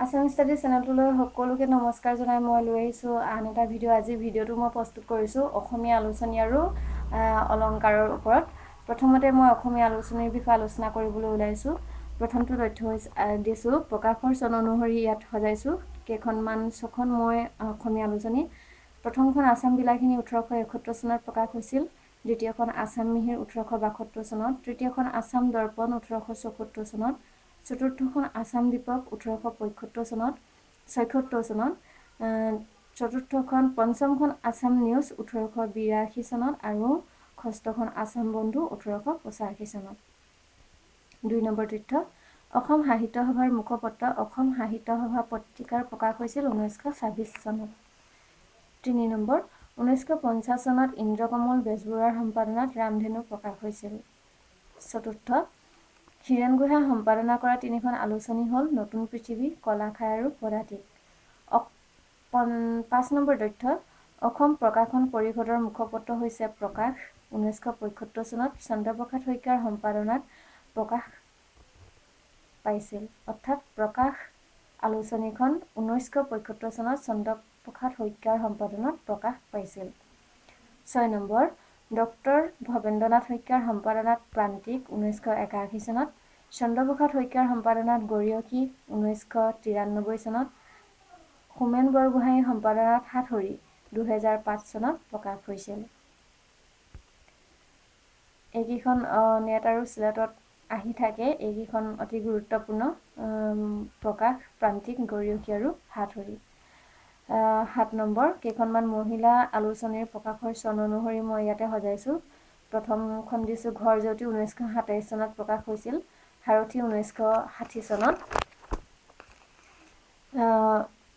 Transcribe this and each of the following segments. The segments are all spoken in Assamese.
আছাম ষ্টাডি চেনেলটোলৈ সকলোকে নমস্কাৰ জনাই মই লৈ আহিছোঁ আন এটা ভিডিঅ'। আজিৰ ভিডিঅ'টো মই প্ৰস্তুত কৰিছোঁ অসমীয়া আলোচনী আৰু অলংকাৰৰ ওপৰত। প্ৰথমতে মই অসমীয়া আলোচনীৰ বিষয়ে আলোচনা কৰিবলৈ ওলাইছোঁ। প্ৰথমটো তথ্য হৈছে দিছোঁ, প্ৰকাশৰ চন অনুসৰি ইয়াত সজাইছোঁ কেইখনমান, ছখন মই অসমীয়া আলোচনী। প্ৰথমখন আছাম বিলাসিনী 1871 চনত প্ৰকাশ হৈছিল, দ্বিতীয়খন আছাম মিহিৰ 1872 চনত, তৃতীয়খন আছাম দৰ্পণ 1874 চনত, চতুৰ্থখন আছাম দীপক 1875 চনত, 76 চনত, চতুৰ্থখন পঞ্চমখন আছাম নিউজ 1882 চনত আৰু ষষ্ঠখন আছাম বন্ধু 1885 চনত। 2 নম্বৰ তথ্য, অসম সাহিত্য সভাৰ মুখপত্ৰ অসম সাহিত্য সভা পত্ৰিকাৰ প্ৰকাশ হৈছিল 1926 চনত। 3 নম্বৰ, 1950 চনত ইন্দ্ৰকমল বেজবৰুৱাৰ সম্পাদনাত ৰামধেনু প্ৰকাশ হৈছিল। চতুৰ্থ, হীৰেণ গোহাঁই সম্পাদনা কৰা তিনিখন আলোচনী হ'ল নতুন পৃথিৱী, কলাখাৰ আৰু পদাতিক। 5 নম্বৰ তথ্য, অসম প্ৰকাশন পৰিষদৰ মুখপত্ৰ হৈছে প্ৰকাশ। 1975 চনত চন্দ্ৰপ্ৰসাদ শইকীয়াৰ সম্পাদনাত প্ৰকাশ পাইছিল, অৰ্থাৎ প্ৰকাশ আলোচনীখন 1975 চনত চন্দ্ৰপ্ৰসাদ শইকীয়াৰ সম্পাদনাত প্ৰকাশ পাইছিল। 6 নম্বৰ, ডক্টৰ ভৱেন্দ্ৰনাথ শইকীয়াৰ সম্পাদনাত প্ৰান্তিক 1981 চনত, চন্দ্ৰপ্ৰসাদ শইকীয়াৰ সম্পাদনাত গৰীয়সী 1993 চনত, হোমেন বৰগোহাঞিৰ সম্পাদনাত সাতসৰী 2005 চনত প্ৰকাশ হৈছিল। এইকেইখন নেট আৰু চিলেটত আহি থাকে, এইকেইখন অতি গুৰুত্বপূৰ্ণ, প্ৰকাশ, প্ৰান্তিক, গৰীয়সী আৰু সাতসৰী। 7 নম্বৰ, কেইখনমান মহিলা আলোচনীৰ প্ৰকাশৰ চন অনুসৰি মই ইয়াতে সজাইছোঁ। প্ৰথমখন দিছোঁ ঘৰ জেউতি 1927 চনত প্ৰকাশ হৈছিল, সাৰথি 1960 চনত।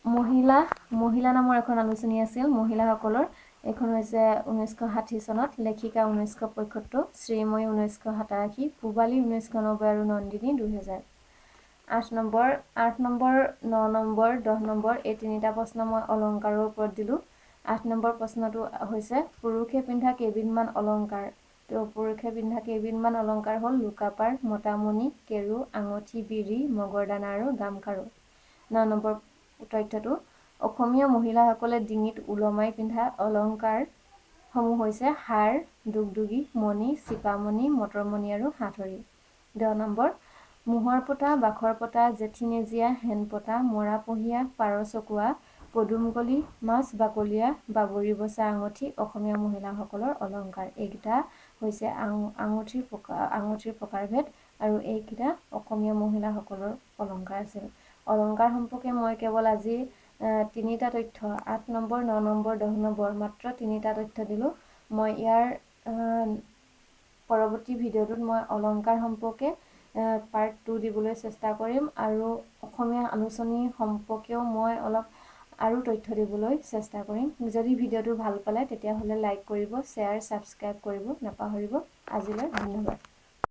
মহিলা মহিলা নামৰ এখন আলোচনী আছিল মহিলাসকলৰ, এইখন হৈছে 1960 চনত, লেখিকা 1975, শ্ৰীময়ী 1987, পূবালী 1990 আৰু Nandini 2000। 8 number, 8 number, 9 number, 10 number এই তিনিটা প্ৰশ্ন মই অলংকাৰৰ ওপৰত দিলোঁ। 8 নম্বৰ প্ৰশ্নটো হৈছে পুৰুষে পিন্ধা কেইবিধমান অলংকাৰ। তো পুৰুষে পিন্ধা কেইবিধমান অলংকাৰ হ'ল লোকাপাৰ, মতামণি, কেৰু, আঙঠি, বিৰি, মগৰদানা আৰু গামখাৰু। 9 নম্বৰ তথ্যটো, অসমীয়া মহিলাসকলে ডিঙিত ওলমাই পিন্ধা অলংকাৰসমূহ হৈছে হাৰ, দুগদুগী, মণি, চিপামণি, মটৰমণি আৰু হাতহৰি। 10 নম্বৰ, মোহৰ পতা, বাখৰ পতা, জেঠীনেজীয়া, হেনপতা, মৰাপহীয়া, পাৰচকুৱা, পদুমকলি, মাছ বাকলীয়া, বাবৰি বচা আঙঠি অসমীয়া মহিলাসকলৰ অলংকাৰ। এইকেইটা হৈছে আঙঠিৰ প্ৰকাৰভেদ আৰু এইকেইটা অসমীয়া মহিলাসকলৰ অলংকাৰ আছিল। অলংকাৰ সম্পৰ্কে মই কেৱল আজি তিনিটা তথ্য, 8 নম্বৰ, 9 নম্বৰ, 10 নম্বৰ মাত্ৰ তিনিটা তথ্য দিলোঁ। মই ইয়াৰ পৰৱৰ্তী ভিডিঅ'টোত মই অলংকাৰ সম্পৰ্কে পাৰ্ট 2 দিবলৈ চেষ্টা কৰিম আৰু অসমীয়া আলোচনী সম্পৰ্কেও মই অলপ আৰু তথ্য দিবলৈ চেষ্টা কৰিম। যদি ভিডিঅ'টো ভাল পালে তেতিয়াহ'লে লাইক কৰিব, শ্বেয়াৰ, ছাবস্ক্ৰাইব কৰিব নাপাহৰিব। আজিলৈ ধন্যবাদ।